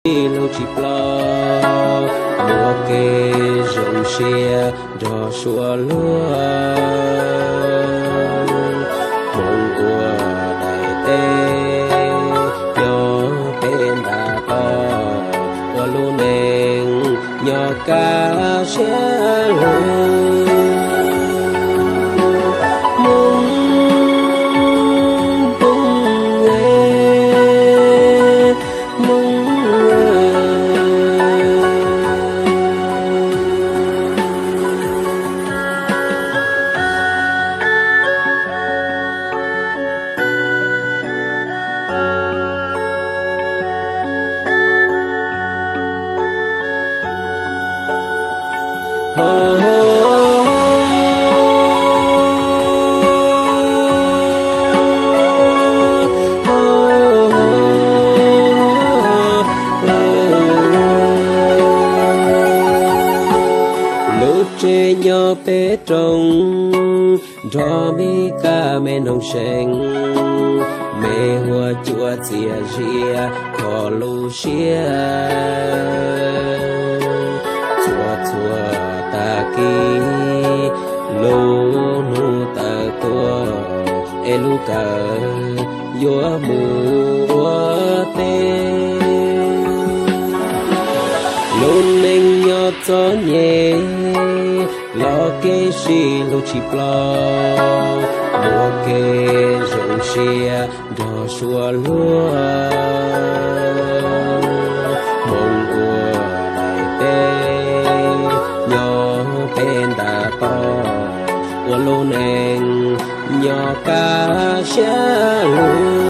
sib hlub tsis ploj, muaj kev zoo siab nrog suav luag. Hmoov ua daim teb nyob pem nram toj, ua lub neej nyob kaj siab lug. Hmoob, Hmoob, Hmoob. Lub tsev nyob pem roob, nrog me kab me noog seev, me huab cua txias zias kho lub siab. Txhua txhua tag kis lub hnub tawm tuaj, es lub kawm yuav mus ua teb. Lub neej nyob txom nyem, los kev sib hlub tsis ploj, muaj kev zoo siab nrog suav luag. Hmoob ua daim teb nyob pem nram toj, ua lub neej nyob kaj siab lug.